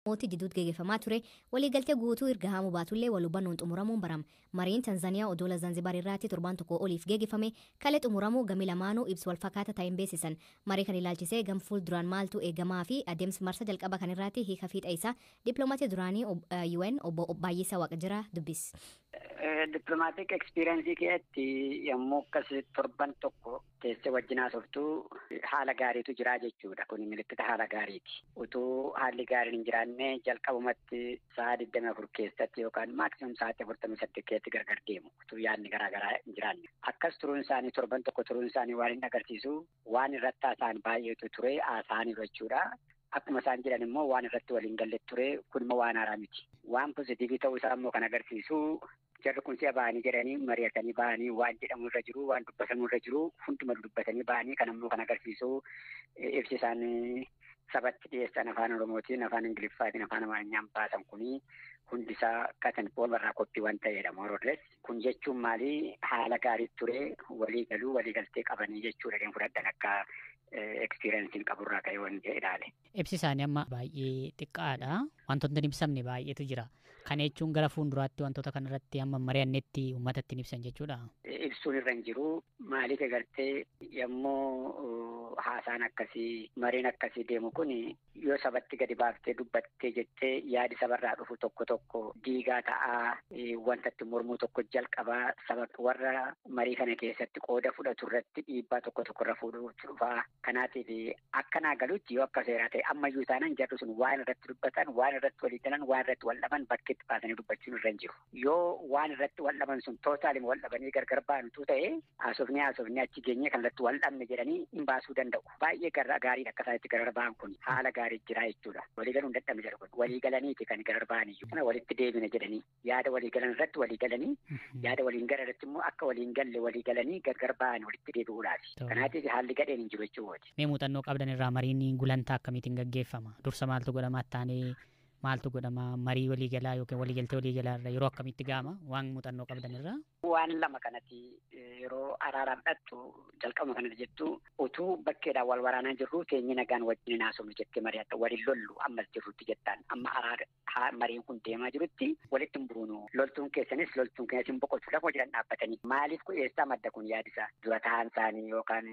Mootii jidduutti gaggeeffamaa ture waliigaltee guutuu erga hamuu baatullee wal hubannoon xumuramuun barama. Mariin Tanzaaniyaa odoola Zanzibar irratti torbaan tokko oliif gaggeeffame kalee xumuramuu gami lamaanuu ibsu wal fakkaata ta'een beeksisan. Marii kan ilaalchisee gam fuulduraan maaltu eegamaa fi adeemsi marsa jalqaba kan irratti hiika fiixa isaa dippiloomatii duraanii UN obbo Baay'isaa Waaqjiraa dubbis. Diplomatic experience keessatti yommuu akkas torban tokko teessee wajjin haasoftu haala gaariitu jira jechuudha. Kun milikkita haala gaariiti. Utuu haalli gaariin hin jiraanne jalqabumatti sa'a 24 keessatti yookaan maximum sa'aatii 48 keessatti gargar deemu. Utuu yaadni garaa garaa hin jiraanne. Akkas turuun isaanii, torban tokko turuun isaanii waan inni agarsiisu, waan irratti haasa'an baay'eetu ture, haasa'aniiru jechuudha. Akkuma isaan jedhan immoo waan irratti waliin galle ture, kun immoo waan haaraa miti. Waan positive ta'uu isaa immoo kan agarsiisu, jarri kun si'a ba'anii jedhanii mari'atanii ba'anii waan jedhamu irra jiru, waan dubbatamu irra jiru hunduma dubbatanii ba'anii. Kan immoo kan agarsiisu ibsi isaan sabatti dhiyeessan afaan Oromootiin, afaan Ingiliffaatiin, afaan Amaarinyaan baasan kuni hundisaa katan walirraa copy waan ta'edha more or less. Kun jechuun maali? Haala gaarii ture, walii galuu, walii galtee qabanii jechuudha kan fudhadhan akka experienceiin qaburraa ka'ee waan ilaale. Ibsi isaanii amma baay'ee xiqqaadha. Wantoonni hin ibsamne baay'eetu jira. Kana jechuun gara fuulduraatti wantoota kanarratti amma mari'annetti uummatatti hin ibsan jechuudha. Ibsuun irra hin jiru. Maaliif agartee, yommuu haasaan akkasii, mariin akkasii deemu kun, yoo sabatti gadi baaftee dubbattee jettee yaadi sabarraa dhufu tokko tokko diigaa ta'aa, wanta itti mormuu tokko jalqabaa, saba warra marii kana keessatti qooda fudhatu irratti dhiibbaa tokko tokko irra fuudhuutu dhufaa. Kanaatiif akka naa galutti, yoo akka seeraa ta'e, ammayyuu taanaan jarri sun waan irratti dubbatan, waan irratti walii galan, waan irratti wal dhaban bakkeetti baasanii dubbachuun irra hin jiru. Yoo waan irratti wal dhaban sun totally wal dhabanii gargar baanutu ta'e, haasofnee haasofnee achi geenyee kan irratti wal dhabne jedhanii hin baasuu danda'u. Baay'ee gaariidha akka isaanitti gargar ba'an kun, haala gaarii jira jechuudha. Walii galuun dadhabne jedhu kun walii galaniiti kan gargar ba'an iyyuu. Kana walitti deebina jedhanii yaada walii galan irratti walii galanii, yaada waliin gara irratti immoo akka waliin galle walii galanii gargar ba'an walitti deebi'uudhaafi. Kanaatiif haalli gadheen hin jiru jechuudha. Mee muuxannoo qabdan irraa mariin gulantaa akkamiitiin gaggeeffama? Dursa maaltu godhama? Taanee maaltu godhama? Marii waliigalaa yookiin waliigaltee waliigalaa irra yeroo akkamitti ga'ama? Waan muuxannoo qabdan irraa? Waan lama kanatti yeroo araaraaf dhattu jalqabuma kanatti jettu, utuu bakkeedhaan wal waraanaa jirru teenye nagaan wajjin haasofnu jettee mari'atta. Waliin lollu ammas jirrutti jettaan, amma araara mariin kun deemaa jirutti walitti hin buunu, loltuun keessanis loltuun keenyas hin boqotu lafa jiran dhaabbatanii. Maaliif kun eessaa madda kun yaadisa? Dura ta'an isaanii yookaan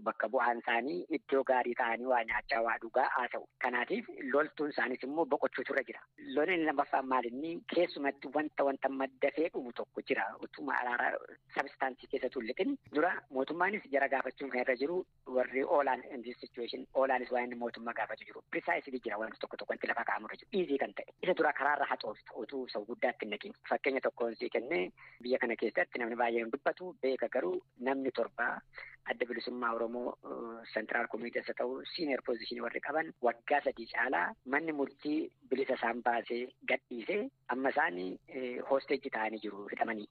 bakka bu'aan isaanii iddoo gaarii ta'anii waa nyaachaa, waa dhugaa haasa'u. Kanaatiif loltuun isaanis immoo boqochuutu irra jira. Lola inni lammaffaan maalinni keessumatti wanta maddafee dhumu tokko jira. Utuma araara substance keessatti lixin dura mootummaanis jara gaafachuun kan irra jiru, warri oolaan in this situation oolaanis waan inni mootummaa gaafatu jiru. Precisely jira, wanti tokko tokko wanti lafa kaa'amu irra jiru. Easy kan ta'e. Isa dura karaarra haxoofta utuu isa guddaatti hin naqin. Fakkeenya tokkoon sii kennee, biyya kana keessatti namni baay'een dubbatu beeka, garuu namni torba Adda Bilisummaa Oromoo Central Committees haa ta'u senior position warri qaban waggaa 3 caalaa manni murtii bilisa isaan baasee gadhiisee amma isaan hostage ta'anii jiru hidhamanii.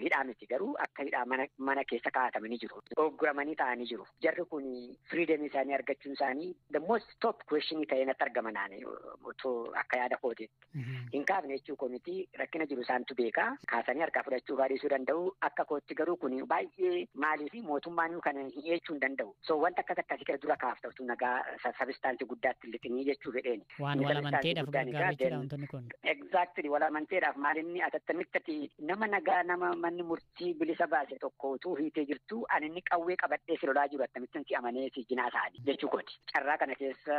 Hidhaa miti garuu, akka hidhaa mana keessa kaa'atamanii jiru. Ogguramanii ta'anii jiru. Jarri kun freedom isaanii argachuun isaanii the most top question ta'ee natti argama naani otoo akka yaada kootiitti. Hin kaafne jechuu koo miti, rakkina jiru isaantu beekaa. Kaasanii harkaa fudhachuu baadhiisuu danda'u. Akka kootti garuu kun baay'ee, maaliif mootummaan kana hi'eechuu hin danda'u. So wanta akkas akkasii kana dura kaafta utuu nagaa substance guddaatti lixinii jechuu fedheeni. Waan wal amanteedhaaf gargaaru jechuudha wantoonni kun. Exactly, wal amanteedhaaf. Maalinni atattamitti nama nagaa, nama manni murtii bilisa baase tokko utuu hiitee jirtu, ani inni qawwee qabadhee si lolaa jiru akkamittiin si amanee si jinaa ta'ani jechuu kooti. Carraa kana keessa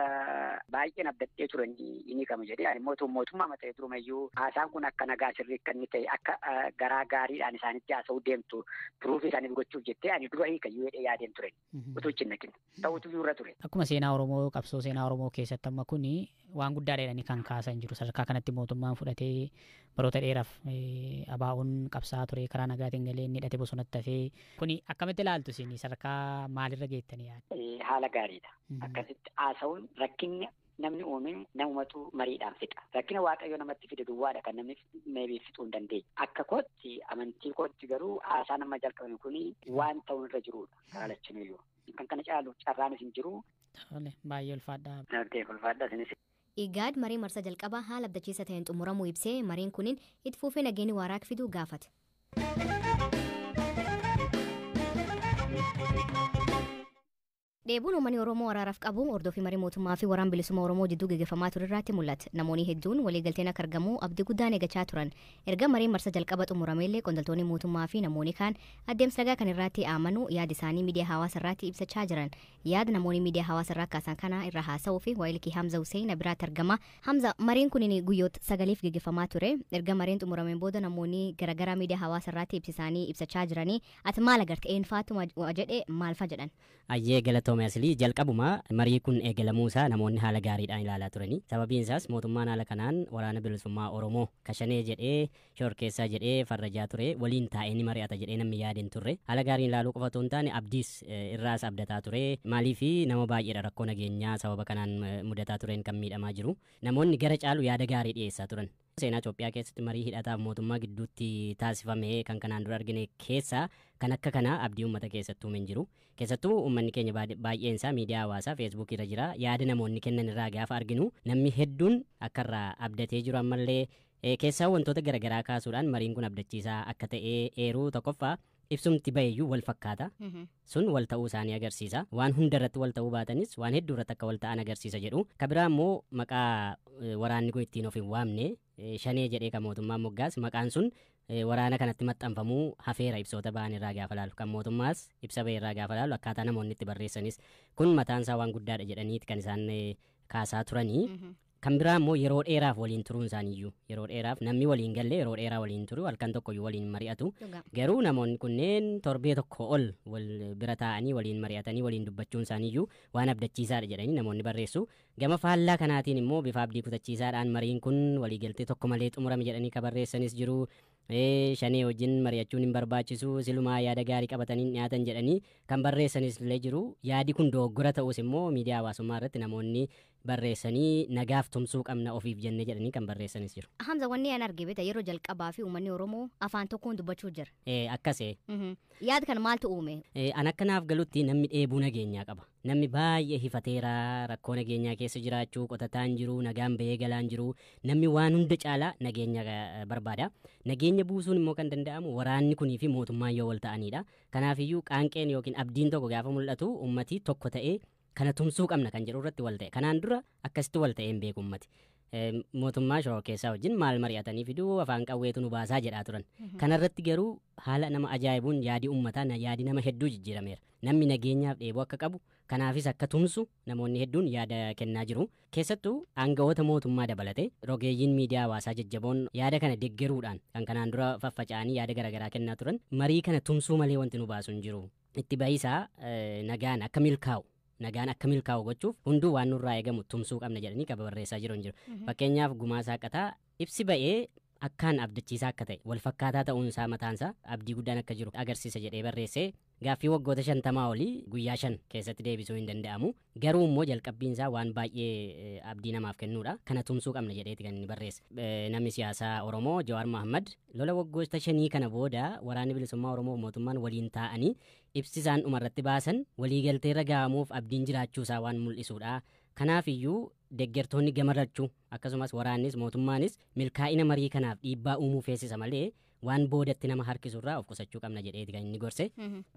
baay'een abdattee turan inni kamu jedhee, ani mootummaa ta'e turumayyuu haasaan kun akka nagaa sirrii akka inni ta'e, akka garaa gaariidhaan isaanitti haasa'uu deemtu proof isaaniif gochuuf jettee ani dura hiikayyuu jedhee yaadeen ture. Utuu ichi hin naqin. Ta'utu irra ture. Akkuma seenaa Oromoo, qabsoo seenaa Oromoo keessatti amma kuni waan guddaa jedhanii kan kaasan jiru. Sadarkaa kanatti mootummaan fudhatee, baroota dheeraaf abaa'uun qabsaa ture, karaa nagaatiin galee inni hidhate bosonatti hafee, kuni akkamitti ilaaltu isin? Sadarkaa maalirra geettanii yaaddu? Haala gaariidha. Akkasitti haasa'uun, rakkinni namni uume namumatu mariidhaan fixa. Rakkina Waaqayyo namatti fide duwwaadha kan namni maybe fixuu hin dandeenye. Akka kootti, amantii kootti garuu haasaan amma jalqabame kuni waan ta'uu irra jirudha. Karaa lachanuyyuu. Kan kana caalu carraanis hin jiru. Tole, baay'ee ulfaadhaa. Okay, ulfaadhaa isinis. Igaad marii marsa jalqabaa haala abdachiisa ta'een xumuramuu ibsee, mariin kunin itti fufee nageenyi waaraa akka fidu gaafate. Dheebuun uummanni Oromoo araaraaf qabu hordofii marii mootummaa fi waraan bilisummaa Oromoo jidduu gaggeeffamaa ture irratti mul'ata. Namoonni hedduun waliigalteen akka argamu abdii guddaan eeggachaa turan. Erga mariin marsa jalqaba xumurameellee qondaaltonni mootummaa fi namoonni kaan adeemsa nagaa kan irratti amanu yaada isaanii miidiyaa hawaasaa irratti ibsachaa jiran. Yaada namoonni miidiyaa hawaasaa irraa kaasan kana irra haasa'uu fi waayilkii Hamza Hussein biraatti argama. Hamza, mariin kun guyyoota 9 gaggeeffamaa ture. Erga mariin xumurameen booda namoonni garaagaraa miidiyaa hawaasaa irratti ibsisaanii ibsachaa jiranii. Ati maal agarte? Eenfaatu jedhe maalfa jedhan? Ayyee galatoome aslii jalqabuma marii kun eegalamuu isaa namoonni haala gaariidhaan ilaalaa turani. Sababiin isaas mootummaan haala kanaan waraana bilisummaa Oromoo kashanee jedhee shorkeessaa jedhee farrajaa ture waliin taa'ee ni mari'ata jedhee namni yaade hin turre. Haala gaariin ilaaluu qofa otoo hin taane abdiis irraas abdataa ture. Maaliifi nama baay'eedha rakkoo nageenyaa sababa kanaan mudataa tureen kan miidhamaa jiru. Namoonni gara caalu yaada gaarii dhiyeessaa turan. Seenaa Itoophiyaa keessatti marii hidhataaf mootummaa gidduutti taasifame kan kanaan dura argine keessaa kan akka kanaa abdii uummata keessattuu hin jiru. Keessattuu uummanni keenya baay'een isaa miidiyaa hawaasaa feesbuukii irra jira. Yaada namoonni kennan irraa gaafa arginu namni hedduun akka irraa abdatee jiru ammallee keessaa wantoota garaagaraa kaasuudhaan mariin kun abdachiisaa akka ta'e eeruu tokkoffaa ibsumti baheyyuu wal fakkaata. Sun wal ta'uu isaanii agarsiisa. Waan hunda irratti wal ta'uu baatanis waan hedduu irratti akka wal ta'an agarsiisa jedhu. Kan biraa immoo maqaa waraanni kun ittiin of hin waamne shanee jedhee kan mootummaan moggaas maqaan sun waraana kanatti maxxanfamuu hafeera ibsoota ba'an irraa gaafa laalu. Kan mootummaas ibsa ba'e irraa gaafa laalu akkaataa namoonni itti barreessanis kun mataan isaa waan guddaadha jedhaniiti kan isaan kaasaa turanii. Kan biraa immoo yeroo dheeraaf waliin turuun isaaniiyyuu yeroo dheeraaf namni waliin galle yeroo dheeraa waliin turu halkan tokkoyyuu waliin mari'atu. Garuu namoonni kunneen torbee tokko ol wal bira taa'anii waliin mari'atanii waliin dubbachuun isaaniiyyuu waan abdachiisaadha jedhanii namoonni barreessu. Gama faallaa kanaatiin immoo bifa abdii kutachiisaadhaan mariin kun waliigaltee tokko malee xumurame jedhanii kan barreessanis jiru. Shanee wajjin mari'achuun hin barbaachisu silumaa yaada gaarii qabatanii dhiyaatan jedhanii kan barreessanis illee jiru. Yaadi kun dogoggora ta'us immoo miidiyaa hawaasummaa irratti namoonni barreessanii nagaaf tumsuu qabna ofiif jennee jedhanii kan barreessanis jiru. Hamza, wanni an arge beekta yeroo jalqabaa fi uummanni Oromoo afaan tokkoon dubbachuu jira. Akkasee. Yaada kan maaltu uume? An akka naaf galutti namni dheebuu nageenyaa qaba. Namni baay'ee hifateera rakkoo nageenyaa keessa jiraachuu qotataan jiru nagaan bahee galaan jiru namni waan hunda caalaa nageenya barbaada. Nageenya buusuun immoo kan danda'amu waraanni kunii fi mootummaan yoo wal ta'anidha. Kanaafiyyuu qaanqeen yookiin abdiin tokko gaafa mul'atu ummati tokko ta'ee kana tumsuu qabna kan jedhu irratti wal ta'e. Kanaan dura akkasitti wal ta'ee hin beeku ummati. Mootummaa shororkeessaa wajjin maal mari'atanii fiduu afaan qawweetu nu baasaa jedhaa turan. Kanarratti garuu haala nama ajaa'ibuun yaadi uummataa yaadi nama hedduu jijjiirameera. Namni nageenyaaf dheebuu akka qabu kanaafis akka tumsu namoonni hedduun yaada kennaa jiru. Keessattuu aangawoota mootummaa dabalatee rogeeyyiin miidiyaa hawaasaa jajjaboon yaada kana deggeruudhaan kan kanaan dura faffaca'anii yaada garaagaraa kennaa turan marii kana tumsuu malee wanti nu baasu hin jiru. Itti bahisaa nagaan akka milkaa'u. Nagaan akka milkaa'u gochuuf hunduu waan nurraa eegamu tumsuu qabna jedhanii qaba barreessaa jiru hin jiru. Fakkeenyaaf Gumaa Saaqataa ibsi ba'ee akkaan abdachiisaa akka ta'e wal fakkaataa ta'uun isaa mataansaa abdii guddaan akka jiru agarsiisa jedhee barreessee gaaffii waggoota 50 olii guyyaa 5 keessatti deebisuu hin danda'amu. Garuu immoo jalqabbiin isaa waan baay'ee abdii namaaf kennuudha. Kana tumsuu qabna jedheeti kan inni barreesse. Namni siyaasaa Oromoo Jawaar Mohammad lola waggoota 5 kana booda waraanni bilisummaa Oromoo mootummaan waliin taa'anii ibsi isaan dhumarratti baasan waliigalteerra ga'amuuf abdiin jiraachuu isaa waan mul'isuudha. Kanaafiyyuu deeggartoonni gamarrachuu akkasumas waraannis mootummaanis milkaa'ina marii kanaaf dhiibbaa uumuu feesisa malee waan boodatti nama harkisurraa of qusachuu qabna jedheeti kan inni gorse.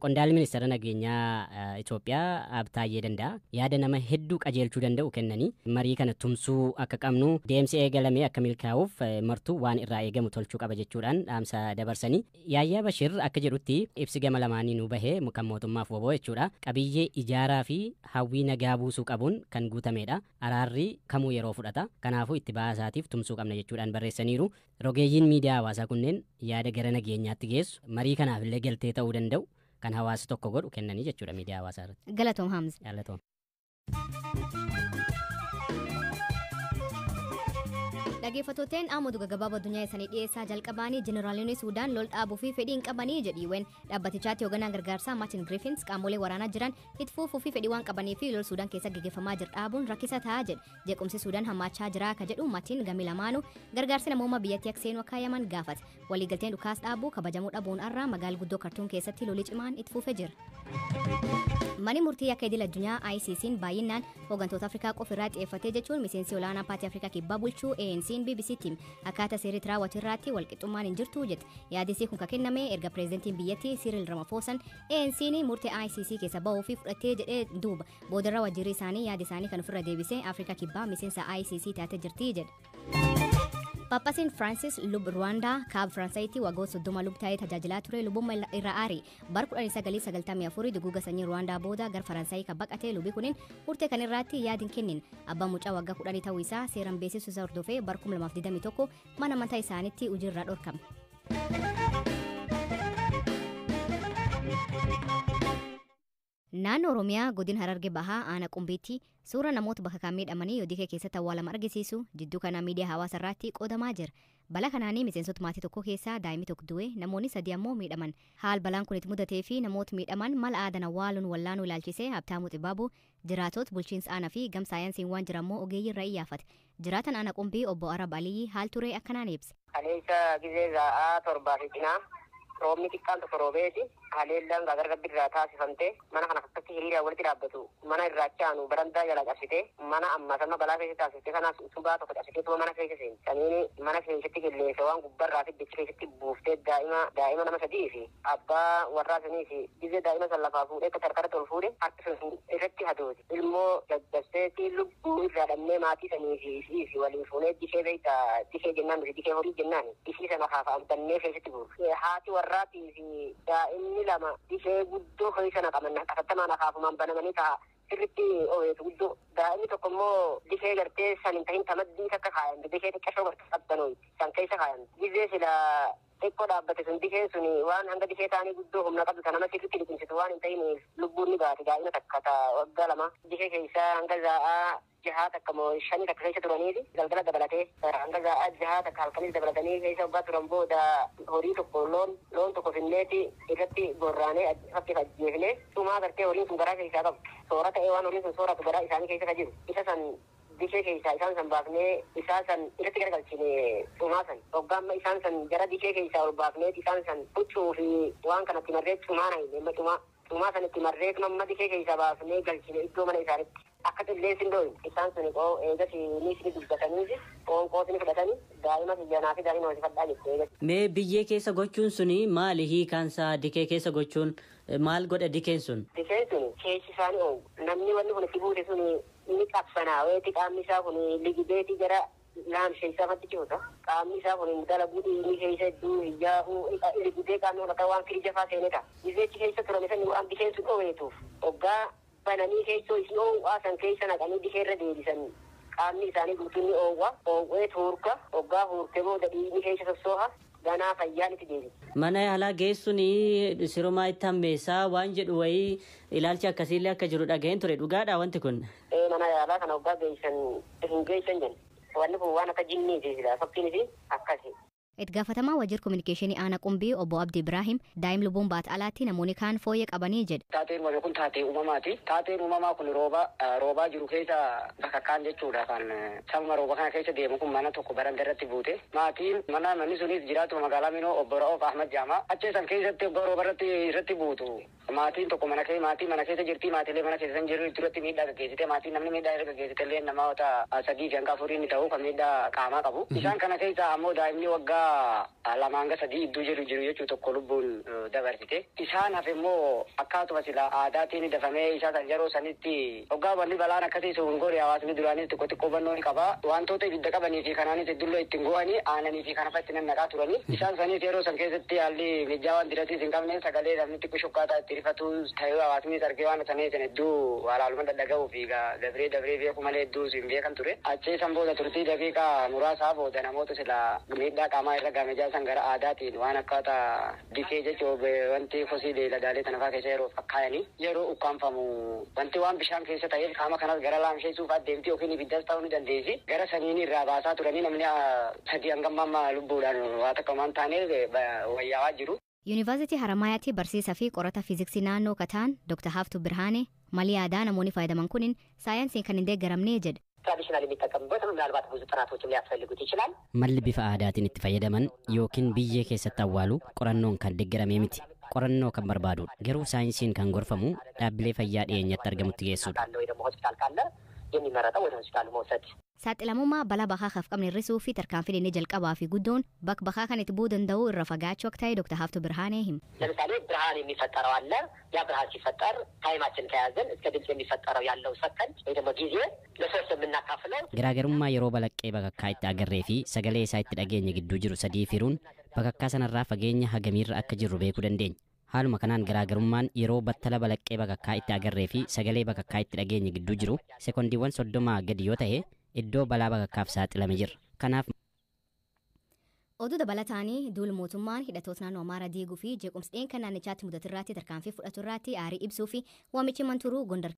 Qondaalli ministeera nageenyaa Itoophiyaa Abtaayyee Danda'a yaada nama hedduu qajeelchuu danda'u kennanii marii kana tumsuu akka qabnu deemsi eegalame akka milkaa'uuf martuu waan irraa eegamu tolchuu qaba jechuudhaan dhaamsa dabarsanii. Yaayyaa Bashir akka jedhutti ibsi gama lamaanii nu bahee kan mootummaaf woboo jechuudha. Qabiyyee ijaaraa fi hawwii nagaa buusuu qabuun kan guutamedha. Araarri kamuu yeroo fudhata. Kanaafuu itti baasaatiif tumsuu qabna jechuudhaan barreessaniiru. Rogeeyyiin miidiyaa hawaasaa kunneen yaada gara nageenyaatti geessu marii kanaaf illee galtee ta'uu danda'u kan hawaasa tokko godhu kennanii jechuudha miidiyaa hawaasaa irratti. Galatoom Hamza. Galatoom. Dhaggeeffattooteen Ahmadu gaggabaabaa addunyaa isaanii dhiyeessaa jalqabaanii jeneraalonni Suudaan lol dhaabuu fi fedhii hin qabanii jedhiiwwan dhaabbatichaatti hoogganaan gargaarsaa Martin Griffiths qaamolee waraanaa jiran itti fufuu fi fedhii waan qabanii fi lol Suudaan keessa gaggeeffamaa jiru dhaabuun rakkisaa ta'aa jedhe. Jeequmsi Suudaan hammaachaa jira akka jedhu Martin gami lamaanuu gargaarsi namoomaa biyyattii akka seenu akka yaman gaafate. Waliigalteen dhukaas dhaabuu kabajamuu dhabuun irraa magaalaa guddoo Kartuum keessatti lolli cimaan itti fufee jira. Manni murtii akka idil addunyaa ICC'n baay'inaan hooggantoota Afrikaa qofa irraa xiyyeeffatee jechuun miseensi olaanaa paartii Afrikaa kibbaa bulchuu ANC'n BBC'tti akkaataa seerri raawwatu irratti walqixxummaan hin jirtu jette. Yaadisii kun kan kenname erga pireezidantiin biyyattii Cyril Ramaphosa ANC'n murtee ICC keessa ba'uu fi fudhatee jedhee duuba boodarra waajjirri isaanii yaada isaanii kan ofirra deebisee Afrikaa kibbaa miseensa ICC taatee jirti jedhe. Paappaasiin Firaansis lub Ruwaandaa kaaba Firansaayitti waggoota 30 lub taa'ee tajaajilaa ture lubummaa irra aari. Bara 1994 duguuga sanyii Ruwaandaa booda gara Faransaayii kan baqate lubi kunin murtee kan irratti yaada hin kennin. Abbaan mucaa waggaa 10 ta'uu isaa seeraan beeksisuu isaa hordofee bara 2021 mana amantaa isaaniitti hojiirraa dhorkame. Naannoo Oromiyaa godina Harargee Bahaa aanaa Qumbiitti suura namoota bakka kan miidhamanii Yodikee keessatti awwaalaman argisiisu jidduu kana miidiyaa hawaasaa irratti qoodamaa jira. Balaa kanaanii miseensota maatii tokko keessaa daa'imni tokko du'e namoonni 3 ammoo miidhaman. Haal balaan kun itti mudatee fi namoota miidhaman mala aadaan awwaaluun wallaanuu ilaalchisee Habtaamuu Xibaabuu jiraatota bulchiinsa aanaa fi gam saayinsiin waan jiran ogeeyyii irraa iyyaafate. Jiraatan aanaa Qumbii obbo Arab Aliyyi haal turee akkanaan ibse. Kaleessa gizee sa'aa 7 fi cinaa roobni xiqqaan tokko roobeeti haleellaan gagargabbi irraa taasifamte mana kana akkatti hiriiraan walitti dhaabbatu mana irraa achaanu barandaa jala cabsite mana ammas amma balaa keessa taasifte kanaaf utubaa tokko cabsite utuma mana keessa seenti saniini mana keessatti qilleensa waan gubbarraa fi bichi keessatti buuftee daa'ima nama 3 fi abbaa warraa sanii fi gizee daa'ima san lafaa fuudhee akka tarkaratti ol fuudhe harki sun irratti hadooti ilmoo gaggabseeti lubbuu irraa dhabnee maatii sanii fi isii fi waliin fuunee dikee beektaa dikee jennaan nuti dikee horii jennaan isii sana kaafamtannee keessatti buufte haati warraatii fi daa'imni lama dikee guddoo keessa naqaman atattamaan akaafumaan banamanii ta'a sirriitti ooyetu guddoo daa'imni tokko immoo dikee gartee san hin tahin tamaddii takka kaayamte dikee xiqqashoo gartee qabdanooyi san keessa kaayamte gizee sila xiqqoo dhaabbate sun dikeen sun waan hanga dikee taanii guddoo humna qabdu ta nama sirriitti liqimsitu waan hin tahiniif lubbuun ni baate daa'ima takka ta waggaa 2 dikee keessaa hanga zaa'aa 6 takka moo 5 takka keessa turaniiti galgala dabalatee hanga zaa'aa 6 takka halkanis dabalatanii keessa waggaa turan booda horii tokko loon tokko finneeti irratti gorraanee fakkeef ajjeefne tumaa gartee horiin sun garaa keessaa qabu soorata waan horiin sun sooratu garaa isaanii keessa ka jiru isa san dikee keessaa isaan san baafnee isaa san irratti garagalchine tumaa san waggaa amma isaan san gara dikee keessaa ol baafnee isaan san huccuu fi waan kanatti marree tumaa na hin tumaa san itti marree amma dikee keessaa baafnee galchine iddoo mana isaaniitti akka qilleensi hin dhoowwine isaan sun eegas ni dubbatanii qoonqoos ni fudhatanii daa'ima kiyyanaa fi daa'ima hojifadhaa jette eegas. Mee biyyee keessa gochuun suni maali hiikaansaa dikee keessa gochuun maal godha dikeen sun? Dikeen sun keessi isaanii oowwu namni wanni kun itti buute suni ni qabsanaaweeti qaamni isaa kun ligibeeti gara laamshe isaa matti cihuta qaamni isaa kun dalaguu dhiigni keessa hedduu hiyyaa'uu ligibee qaamni kun akka waan firija faa seenee ta'a. Gizeechi keessa turan san waan dikeen sun dhoweetuuf hoggaa bananii keessoo isii oowwaa san keessa naqanii dikee irra deebisan qaamni isaanii guutuun ni oowwa oowwee tuurka hoggaa huurte booda dhiigni keessa sossooha ganaa fayyaan itti deebi. Mana yaalaa geessuun sirumaa itti hammeessaa waan jedhu wayii ilaalchi akkasiillee akka jiru dhaga'een ture dhugaadha wanti kun. Mana yaalaa kana hoggaa geessan hin geessan jenna. Wanni kun waan akka jinniiti fakkiin akkasi. Itti gaafatamaa waajjira kominikeeshinii aanaa Qumbii obbo Abdii Ibrahim daa'im lubbuun baate alaatti namoonni kaan fooyyee qabanii jedhe. Taateen uumame kun taatee uumamaati. Taateen uumamaa kun roobaa jiru keessa bakka kaan jechuudha kan sababa rooba kana keessa deemu kun mana tokko baranda irratti buute. Maatiin mana manni sunis jiraatu magaalaa Minoo obbo Ra'oof Ahmad Jaamaa. Achi san keessatti obbo rooba irratti buutu. Maatiin tokko mana keessa maatii mana keessa jirti maatiilee mana keessa san jiru duratti miidhaa gaggeessite maatiin namni miidhaa irra gaggeessite illee namoota 3 fi hanga 4 ni ta'u kan miidhaa qaamaa qabu. Isaan kana keessa ammoo daa'imni waggaa 2 hanga 3 iddoo jiru jechuu tokko lubbuun dabarsite. Isaan hafe immoo akkaatuma sila aadaatiin dafamee isaa san yeroo sanitti hoggaa wanni balaan akkasii sun godhe hawaasni duraanis xiqqoo xiqqoo hubannoo ni qaba. Wantoota ibidda qabanii fi kanaanis hedduullee ittiin go'anii aananii fi kana fa'a itti nannaqaa turanii. Isaan sanis yeroo san keessatti haalli mijaa waan diratiis hin qabne sagalee namni xiqqoo shokkaataa itti rifatu ta'ee hawaasnis argee waan sanii san hedduu walaaluma dhadhaga'uu fi dabree dabree beeku malee hedduu hin beekan ture. Achii san booda turtii daqiiqaa muraasaa booda namoota sila miidhaa qaamaa irra gaamejaa san gara aadaatiin waan akkaataa dikee jechuun wanti kosii beeyladaalee sana fa'aa keessa yeroo fakkaayanii yeroo ukkaanfamu wanti waan bishaan keessa ta'eef qaama kanas gara laamsheessuuf adeemti yookiin ibiddas ta'uu ni dandeessi. Gara saniin irraa baasaa turanii namni 3 hanga amma lubbuudhaan waa takka waan taaneef wayyaawaa jiru. Yuunivarsiitii Haramaayaatti barsiisaa fi qorata fiiziksii naannoo Kataan Dr. Haftuu Birhaane malii aadaa namoonni fayyadaman kunin saayinsiin kan hin deeggaramne jedhe. ትራዲሽናል የሚጠቀሙበት ምናልባት ብዙ ጥናቶችም ሊያስፈልጉት ይችላል። Malli bifa aadaatiin itti fayyadaman yookiin biyyee keessatti awwaalu qorannoon kan deeggaramee miti. Qorannoo kan barbaadudha. Garuu saayinsiin kan gorfamu dhaabbilee fayyaa dhiyeenyatti argamutti geessuudha. ካለ ወይ ደግሞ ሆስፒታል ካለ የሚመረጠው ወደ ሆስፒታሉ መውሰድ። Saaxilamummaa balaa bakakkaaf qabne hir'isuu fi tarkaanfiin inni jalqabaa fi guddoon bakka bakakkaa kan itti bu'uu danda'u irra fagaachuu akka ta'e Dr. Haftuu Birhaanee hima. ለምሳሌ ብርሃን የሚፈጠረው አለ። ያ ብርሃን ሲፈጠር ታይማችን ከያዘን እስከ ድምፅ የሚፈጠረው ያለው ሰከንድ ወይ ደግሞ ጊዜ ለሶስት የምናካፍለው Garaagarummaa yeroo balaqqee bakakkaa itti agarree fi sagalee isaa itti dhageenye gidduu jiru sadii firuun bakakkaa sanarraa fageenya hagamiirra akka jirru beekuu dandeenya. Haaluma kanaan garaagarummaan yeroo battala balaqqee bakakkaa itti agarree fi sagalee bakakkaa itti dhageenye gidduu jiru sekondiiwwan 30 gadi yoo ta'e iddoo balaa bakakkaaf saaxilame jirra. Kanaaf Oduu dabalataanii duul mootummaan hidhattoota naannoo Amaaraa diiguu fi jeequmsa dheen kan naannichaatti mudatu irratti tarkaanfii fudhatu irratti aarii ibsuu fi waamichi manturuu Gondar